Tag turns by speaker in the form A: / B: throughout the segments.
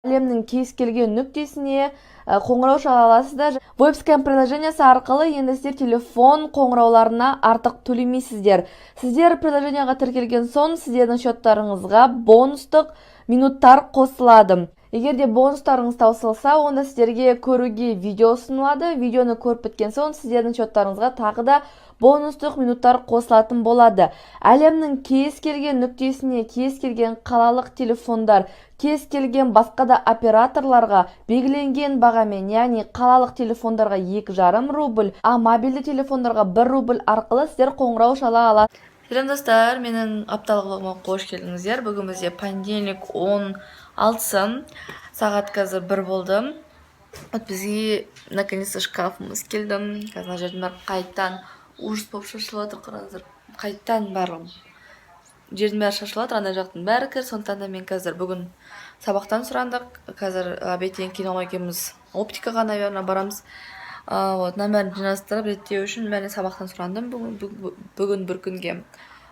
A: Әлемнің кез келген нүктесіне қоңырау шала аласыздар. Voipscan приложениесі арқылы енді сіздер телефон қоңырауларына артық төлемейсіздер. Сіздер приложениеға тіркелген соң, сіздердің счеттарыңызға бонустық минуттар қосылады. Егер де бонустарыңыз таусылса, онда сіздерге көруге видео ұсынылады. Видеоны көріп біткен соң, сіздердің счеттарыңызға тағы да бонустық минуттар қосылатын болады. Әлемнің кез келген нүктесіне, кез келген қалалық телефондар, кез келген басқа да операторларға белгіленген бағамен, яғни қалалық телефондарға 2,5 рубль, а мобильді телефондарға 1 рубль арқылы сіздер қоңырау шала аласыз. Сәлем, достар! Менің апталық влогыма қош келдіңіздер! Бүгін бізде понедельник, 16-сы, сағат қазір 1 болды. Вот бізге наконец-то шкафымыз келді. Қазір мына жердің бәрі қайтадан ужас болып шашылып жатыр, қараңыздар. Қайтадан барлығы, жердің бәрі шашылып жатыр, ана жақтың бәрі кір. Сондықтан да мен қазір, бүгін сабақтан сұрандық, қазір обедтен кейін мама екеуміз оптикаға, наверное, барамыз. Вот мынаның бәрін жинастырып, реттеу үшін бәрін сабақтан сұрандым бүгін бір күнге.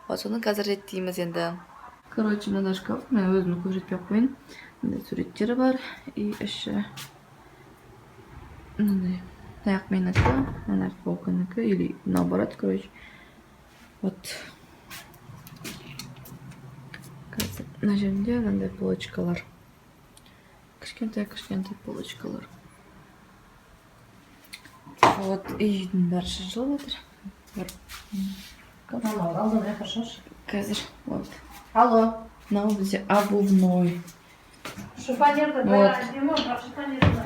A: Вот соны қазір реттейміз енді. Короче, мынандай шкаф, мен өзім көрсетпей ақ қояйын. Мындай суреттері бар и іші мынандай. Аяқ менікі, ана жақ Бауканікі или наоборот. Короче, вот қазір мына жерінде мынандай полочкалар, кішкентай кішкентай полочкалар. Вот, үйдің бәрі шашылып жатыр. Бір
B: Мама, алдын шаш.
A: Қазір вот
B: Алло.
A: мынау бізде обувной.
B: Шифонерді.
A: Вот.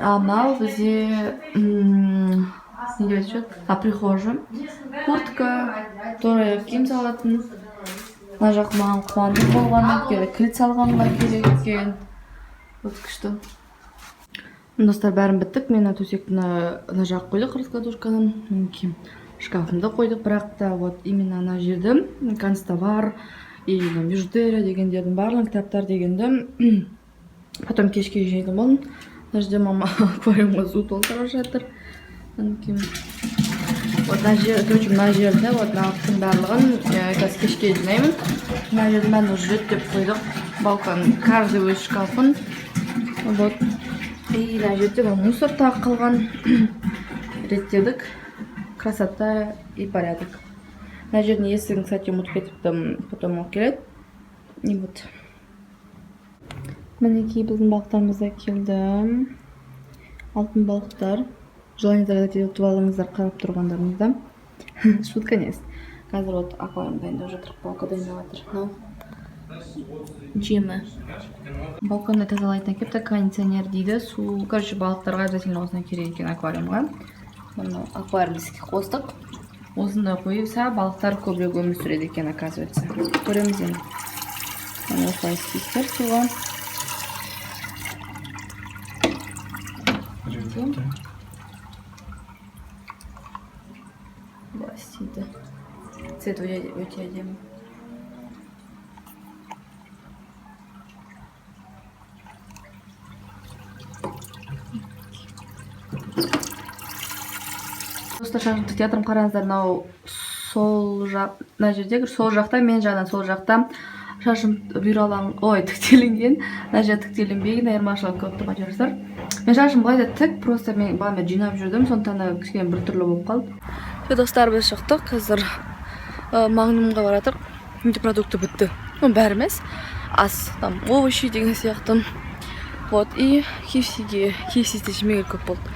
A: А мынау бізде не деп айтушы еді, а, прихожая. Куртка, тура киім салатын. Мына жақ маған қуандық болған, өйткені кілт салғанға керек екен. Вот, күшті. Достар, бәрін біттік. Мен мына төсекті мына жаққа қойдық, раскладушканы. Мінекей, шкафымды қойдық, бірақ та вот именно ана жерді, канцтовар и мына бижутерия дегендердің барлығын, кітаптар дегенді потом кешке жинайтын болдым. Мына жерде мама аквариумға су толтырып жатыр. Мінекей, вот мына жер, короче, мына жерді, вот мына барлығын қазір кешке жинаймын. Мына жердің бәрін уже реттеп қойдық, балкон, каждый өз шкафын. Вот, и мына жерде мына мусор тағы қалған, реттедік. Красота и порядок. Мына жердің есігін, кстати, ұмытып кетіпті, потом алып келеді. И вот, мінекей, біздің балықтарымыз да келді, алтын балықтар. Желание загадать ұтып алыңыздар қарап тұрғандарыңызда. Шутка емес. Қазір вот аквариум дайындап жатыр, балка дайындап жатыр. Мынау жемі. Балконды тазалайтын әкеліпті, кондиционер дейді, су. Короче, балықтарға обязательно осындай керек екен аквариумға. Мына аквариум іске қостық. Осындай қойса, балықтар көбірек өмір сүреді екен, оказывается. Көреміз енді. Міне, осылай істейсіздер суға.
C: Привет.
A: Былай істейді. Цвет өте әдемі. Достар, шашымды тіктеп жатырмын, қараңыздар. Мынау сол жақ, мына жерде, сол жақта, мен жағынан сол жақта шашым бұйралан, ой, тіктелінген, мына жерде тіктелінбеген. Айырмашылығы көріп тұрған шығарсыздар. Мен шашым былай да тік, просто мен бағана жинап жүрдім, сондықтан да кішкене біртүрлі болып қалды. Все, достар, біз шықтық. Қазір Магнумға бара жатырмық. Менде продукты бітті, ну, бәрі емес, аз, там овощи деген сияқты. Вот, и KFC-ге, KFC-де жемегелі көп болды.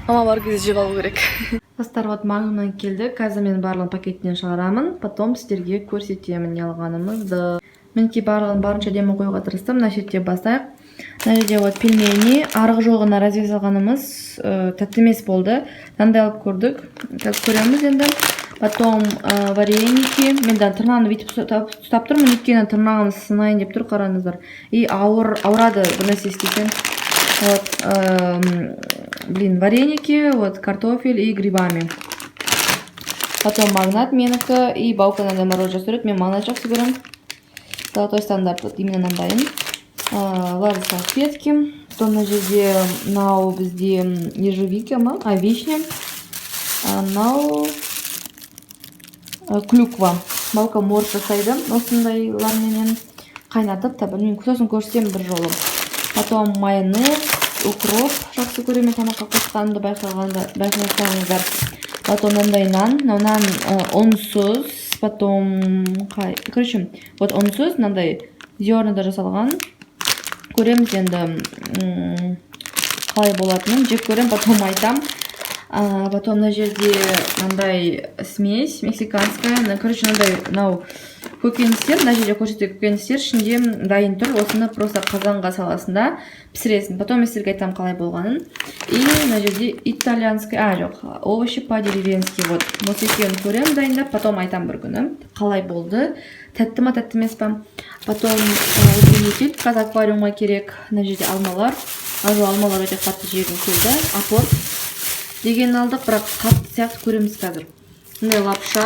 A: Мама бар кезде жеп алу керек. Достар, вот Магнумнан келді. Қазір мен барлығын пакетінен шығарамын, потом сіздерге көрсетемін не алғанымызды. Мінекей, барлығын барынша әдемі қоюға тырыстым. Мына шетте бастайық. Мына жерде вот пельмени. Арғы жолғы на развес алғанымыз тәтті емес болды. Мынандай алып көрдік, қазір көреміз енді. Потом вареники. Мен де тырнағымды бүйтіп ұстап тұрмын, өйткені тырнағым сынайын деп тұр, қараңыздар. И ауыр, ауырады бір нәрсе істесең. Вот, блин, вареники, вот картофель и грибами. Потом Магнат менікі и Баукадан да мороженое жақсы көреді. Мен Магнат жақсы көремін, золотой стандарт, вот именно мынандайын. Лар салфетки. Потом мына жерде мынау бізде ежевика ма, а, вишня. Мынау клюква. Баука морс жасайды осындайларменен қайнатып та, білмеймін, сосын көрсетемін бір жолы. Потом майонез, укроп жақсы көремін мен тамаққа қосқанымды байқағанда, байқасаңыздар. Потом мынандай нан, мынау нан ұнсыз, потом қай, короче, вот ұнсыз, мынандай зернада жасалған. Көреміз енді қалай болатынын, жеп көремін, потом айтам. Потом мына жерде мынандай смесь мексиканская. Короче, мынандай мынау көкөністер, мына жерде көрсеткен көкөністер ішінде дайын тұр. Осыны просто қазанға саласың да пісіресің. Потом мен сіздерге айтамын қалай болғанын. И мына жерде итальянский, а, жоқ, овощи по деревенски. Вот осы екеуін көремін дайындап, потом айтамын бір күні қалай болды, тәтті ма, тәтті емес па. Потом удлинитель, қазір аквариумға керек. Мына жерде алмалар, а, жоқ, алмалар өте қатты жегім келді. Апорт деген алдық, бірақ қатты сияқты, көреміз қазір. Мындай лапша,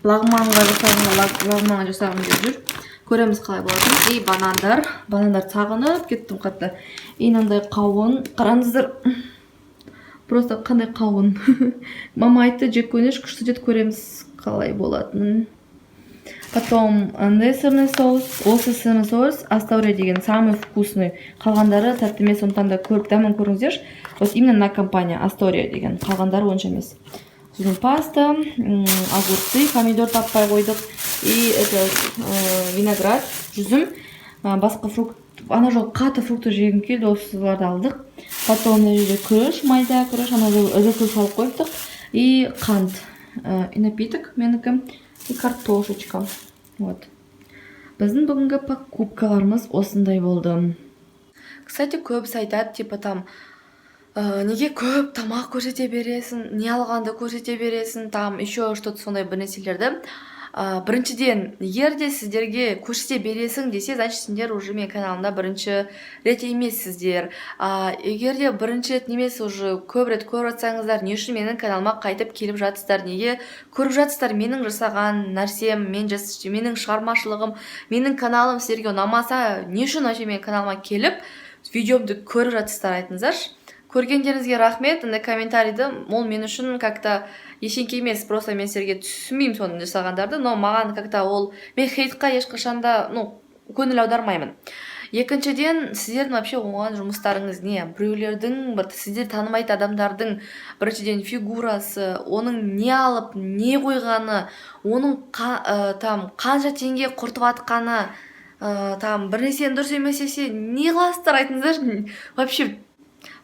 A: лағманға жасағым, лағманға жасағым келіп жүр, көреміз қалай болатынын. И банандар, банандарды сағынып кеттім қатты. И мынандай қауын, қараңыздар, просто қандай қауын. Мама айтты, жеп көріңізші, күшті деді, көреміз қалай болатынын. Потом андай сырный соус, осы сырный соус Астория деген самый вкусный, қалғандары тәтті емес. Сондықтан да көріп, дәмін көріңіздерші. Вот именно мына компания Астория деген, қалғандары онша емес. Сосын паста, огурцы, помидор таппай қойдық. И этот виноград, жүзім, басқа фрукт. Ана жолы қатты фрукты жегім келді, осыларды алдық. Потом мына жерде күріш, майда күріш, ана жолы ірі күріш алып қойыптық. И қант, и напиток менікі, и картошечка. Вот біздің бүгінгі покупкаларымыз осындай болды. Кстати, көбісі айтады, типа там неге көп тамақ көрсете бересің, не алғанды көрсете бересің, там еще что то сондай бір нәрселерді. Біріншіден, егер де сіздерге көрсете бересің десе, значит, сендер уже менің каналымда бірінші рет емессіздер. Егер де бірінші рет емес, уже көп рет көріп жатсаңыздар, не үшін менің каналыма қайтып келіп жатсыздар, неге көріп жатсыздар? Менің жасаған нәрсем, менің шығармашылығым, менің каналым сіздерге ұнамаса, не үшін вообще менің каналыма келіп, видеомды көріп жатсыздар, айтыңыздаршы? Көргендеріңізге рахмет. Андай комментарийді, ол мен үшін как то ештеңке емес, просто мен сіздерге түсінбеймін соны жасағандарды, но маған как то ол, мен хейтқа ешқашан да, ну, көңіл аудармаймын. Екіншіден, сіздердің вообще оған жұмыстарыңыз не? Біреулердің бір сіздер танымайтын адамдардың, біріншіден, фигурасы, оның не алып, не қойғаны, оның там қанша теңге құртып жатқаны, там бір нәрсені дұрыс емес десе, не қыласыздар, айтыңыздаршы? Вообще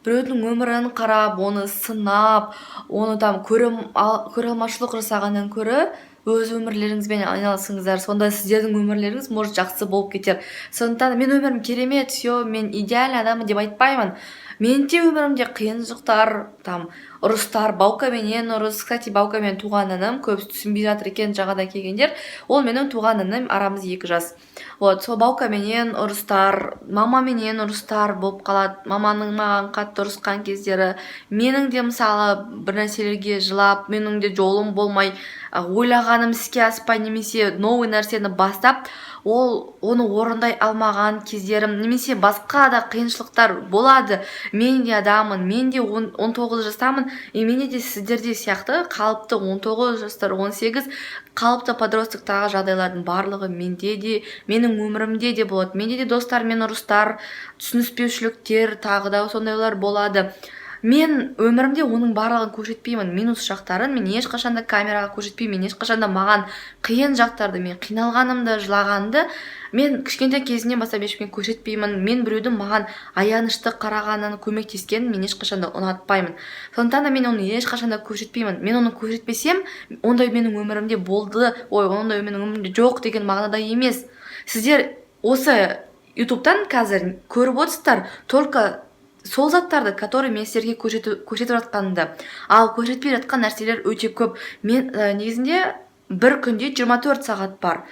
A: біреудің өмірін қарап, оны сынап, оны там көре алмаушылық жасағаннан көрі өз өмірлеріңізбен айналысыңыздар. Сонда сіздердің өмірлеріңіз, может, жақсы болып кетер. Сондықтан мен өмірім керемет, все, мен идеальный адаммын деп айтпаймын. Менің де өмірімде қиыншылықтар, там ұрыстар, Баукаменен ұрыс. Кстати, Баука менің туған інім, көбісі түсінбей жатыр екен, жаңадан келгендер. Ол менің туған інім, арамыз 2 жас. Вот сол Баукаменен ұрыстар, мамаменен ұрыстар болып қалады. Маманың маған қатты ұрысқан кездері, менің де, мысалы, бір нәрселерге жылап, менің де жолым болмай, ойлағаным іске аспай немесе новый нәрсені бастап, ол оны орындай алмаған кездерім немесе басқа да қиыншылықтар болады. Мен де адаммын, мен де 19 жастамын, и менде де сіздерде сияқты қалыпты 19 жастар, 18, қалыпты подростоктағы жағдайлардың барлығы менде де, менің өмірімде де болады. Менде де достармен ұрыстар, түсініспеушіліктер, тағы да сондайлар болады. Мен өмірімде оның барлығын көрсетпеймін. Минус жақтарын мен ешқашан да камераға көрсетпеймін. Мен ешқашан да маған қиын жақтарды, мен қиналғанымды, жылағанымды мен кішкентай кезімнен бастап ешкімге көрсетпеймін. Мен біреудің маған аянышты қарағанын, көмектескенін мен ешқашан да ұнатпаймын. Сондықтан да мен оны ешқашан да көрсетпеймін. Мен оны көрсетпесем, ондай менің өмірімде болды, ой, ондай менің өмірімде жоқ деген мағынада емес. Сіздер осы ютубтан қазір көріп отырсыздар только сол заттарды, который мен сіздерге көрсетіп жатқанымды. Ал көрсетпей жатқан нәрселер өте көп. Мен негізінде бір күнде 24 сағат бар,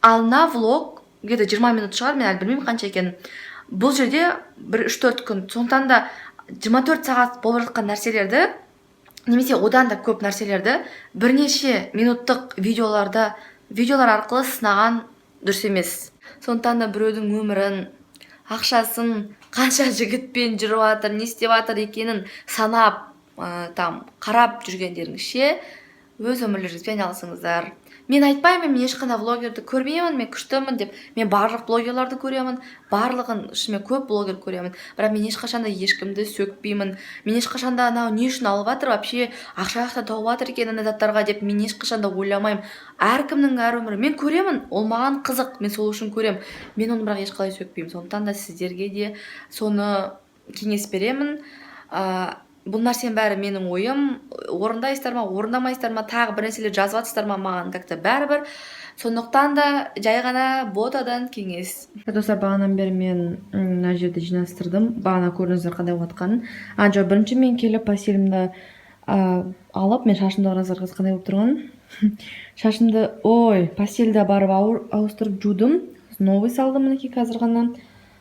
A: ал мына влог где то 20 минут шығар, мен әлі білмеймін қанша екенін. Бұл жерде бір 3-4 күн. Сондықтан да 24 сағат болып жатқан нәрселерді немесе одан да көп нәрселерді бірнеше минуттық видеолар арқылы сынаған дұрыс емес. Сондықтан да біреудің өмірін, ақшасын, қанша жігітпен жүріп жатыр, не істеп жатыр екенін санап, там қарап жүргендеріңізше, өз өмірлеріңізбен айналысыңыздар. Мен айтпаймын, мен ешқандай влогерді көрмеймін, мен күштімін деп. Мен барлық блогерларды көремін, барлығын, шынымен көп блогер көремін. Бірақ мен ешқашан да ешкімді сөкпеймін. Мен ешқашан да анау не үшін алып жатыр, вообще ақша қаяқтан тауып жатыр екен ана заттарға деп мен ешқашан да ойламаймын. Әркімнің әр өмірі. Мен көремін, ол маған қызық, мен сол үшін көремін. Мен оны бірақ ешқалай сөкпеймін. Сондықтан да сіздерге де соны кеңес беремін. Бұл нәрсенің бәрі менің ойым. Орындайсыздар ма, орындамайсыздар ма, тағы бір нәрселер жазып жатсыздар ма, маған как-то бәрібір. Сондықтан да жай ғана ботадан кеңес. Достар, бағанадан бері мен мына жерді жинастырдым. Бағана көрдіңіздер қандай болып жатқанын. А, жоқ, бірінші мен келіп постелімді алып, мен шашымды қараңыздар қазір қандай болып тұрғанын. Шашымды, ой, постельді барып ауыстырып жудым. Новый салдым мінекей қазір ғана.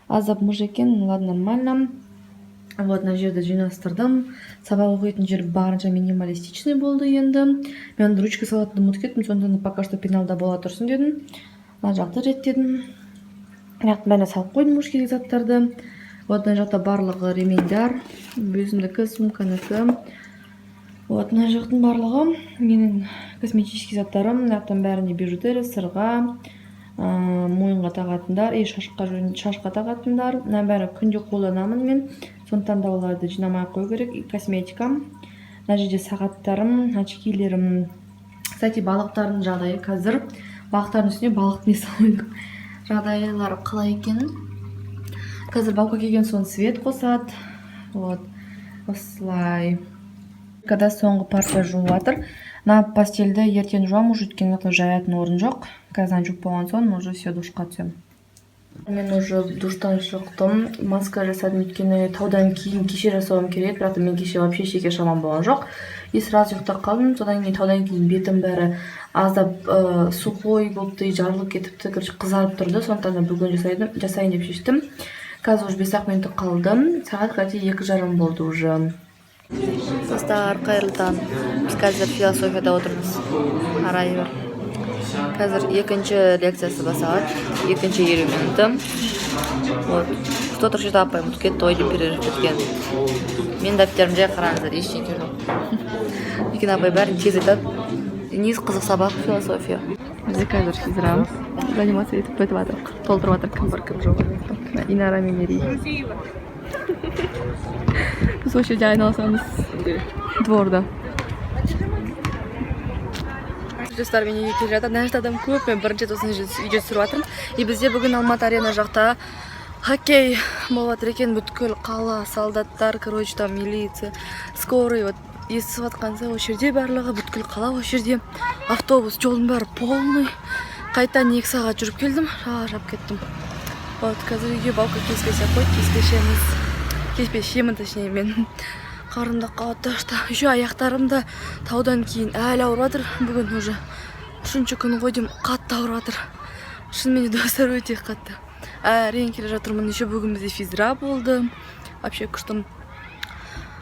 A: Аздап мыж екен, ладно, нормально. Вот, мына жерді жинастырдым. Сабақ оқитын жер барынша минималистичный болды енді. Мен ручка салатынды ұмытып кеттім, сондықтан да пока что пеналда бола тұрсын дедім. Мына жақты реттедім. Мына жақтың бәріне салып қойдым уже керек заттарды. Вот, мына жақта барлығы ременьдар, өзімдікі, сумканікі. Вот, мына жақтың барлығы менің косметический заттарым. Мына жақтан бәрінде бижутерия, сырға, мойынға тағатындар и шашқа тағатындар. Мына бәрі күнде қолданамын мен. Сондықтан да оларды жинамай ақ қою керек. И косметикам. Мына жерде сағаттарым, очкилерім. Кстати, балықтардың жағдайы қазір. Балықтардың үстіне балық не салдық. Жағдайлары қалай екенін. Қазір балка келген соң свет қосады. Вот. Осылай. Когда соңғы партия жуып жатыр. Мына постельді ертең жуамын уже, өйткені мына жаятын орын жоқ. Қазір жуып болған соң уже все, душқа түсемін. Мен уже душтан шықтым, маска жасадым, өйткені таудан кейін кеше жасауым керек, бірақ та мен кеше вообще шеке шамам болған жоқ. И сразу ұйықтап қалдым. Содан кейін таудан кейін бетім бәрі аздап сухой болыпты, жарылып кетіпті, короче, қызарып тұрды. Сондықтан да бүгін жасайын деп шештім. Қазір уже 5-ақ минут қалды. Сағат, кстати, 2:30 болды уже. Достар, қайырлы таң. Біз қазір философияда отырмыз. Арай бар. Қазір екінші лекциясы басталады. Екінші 50 минуты. Вот. Кто-то что-то апай ұмытып кетті ғой деп перерыв біткен. Мен дәптерім жай, қараңыздар, ештеңе жоқ. Өйткені апай бәрін тез айтады. Негізі қызық сабақ философия. Бізде қазір физра заниматься етіп бітіп жатыр. Толтырып жатыр, кім бар, кім жоқ. Инара мен Мерей. Біз осы жерде айналысамыз дворда. Достар, мен үйге келе жатырмын. Мына жерде адам көп. Мен бірінші рет осындай жерде видео түсіріп жатырмын. И бізде бүгін Алматы Арена жақта хоккей болып жатыр екен. Бүткіл қала, солдаттар, короче, там милиция, скорый, вот естіп жатқанса, осы жерде барлығы, бүткіл қала осы жерде. Автобус, жолдың бәрі полный. Қайтадан 2 сағат жүріп келдім, шаршап кеттім. Вот, қазір үйге баука кеспесе қой, кеспешеміз. Кеспешемін, точнее, мен. Қарным да қатты ашты. Еще аяқтарым да таудан кейін әлі ауырып жатыр. Бүгін уже үшінші күн ғой деймін, қатты ауырып жатыр. Шынымен де, достар, өте қатты. Әрең келе жатырмын. Еще бүгін бізде физра болды. Вообще күшті.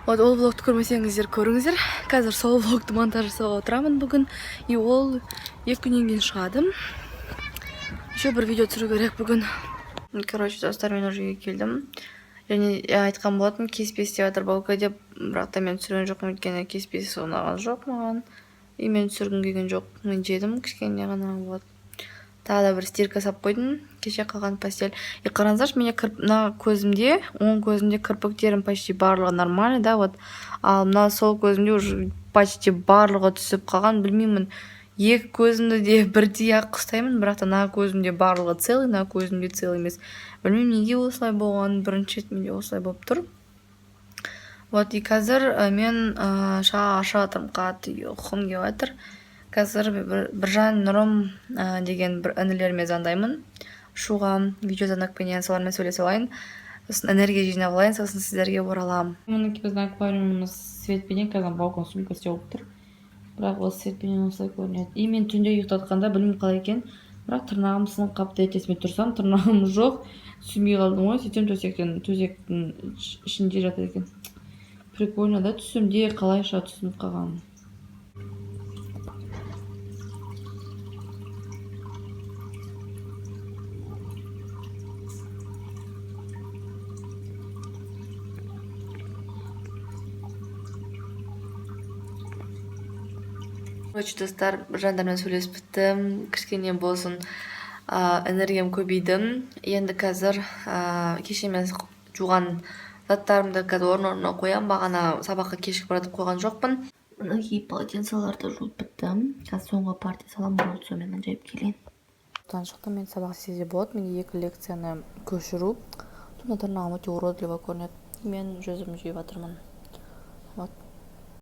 A: Вот, ол влогты көрмесеңіздер, көріңіздер. Қазір сол влогты монтаж жасауға отырамын бүгін. И ол 2 күннен кейін шығады. Еще бір видео түсіру керек бүгін. Короче, достар, мен уже үйге келдім. Және айтқан болатын, кеспес деп жатыр Балка деп, бірақ та мен түсірген жоқпын, өйткені кеспесі ұнаған жоқ маған. И мен түсіргім келген жоқ. Мен жедім кішкене ғана, вот. Тағы да бір стирка салып қойдым. Кеше қалған постель. И қараңыздаршы, менде мына көзімде, оң көзімде кірпіктерім почти барлығы нормально, да, вот. Ал мына сол көзімде уже почти барлығы түсіп қалған, білмеймін. Екі көзімді де бірдей ақ ұстаймын, бірақ та мына көзімде барлығы целый, мына көзімде целый емес. Білмеймін, неге осылай болғанын, бірінші рет менде осылай болып тұр. Вот, и қазір мен шаршап жатырмын, қатты ұйқым келіп жатыр. Қазір Біржан Нұрым деген бір інілеріме звондаймын. Шуға видеозвонокпенен солармен сөйлесе алайын. Сосын энергия жинап алайын, сосын сіздерге ораламын.
B: Мінекей, біздің аквариумымыз светпенен, қазір балкон сумка істеп тұр. Бірақ ол светпенен осылай көрінеді. И мен түнде ұйықтатқанда, білмеймін қалай екен, бірақ тырнағым сынып қалыпты. Ертесіне тұрсам, тырнағым жоқ. Түсінбей қалдым ғой, сөйтсем төсектің ішінде жатыр екен. Прикольно, да, түсімде қалайша түсініп қалғаным.
A: Короче, достар, жандармен сөйлесіп біттім. Кішкене болсын энергиям көбейді. Енді қазір кеше мен жуған заттарымды қазір орын орнына қоямын. Бағана сабаққа кешігіп бара жатып қойған жоқпын. Мінекей, полотенцаларды жуып біттім. Қазір соңғы партия саламын, болды, сонымен жайып келейін.
B: Шықты, мен сабақ істесе болады. Менде екі лекцияны көшіру. Сонда тырнағым өте уродливо көрінеді. Мен жүзім жеп жатырмын.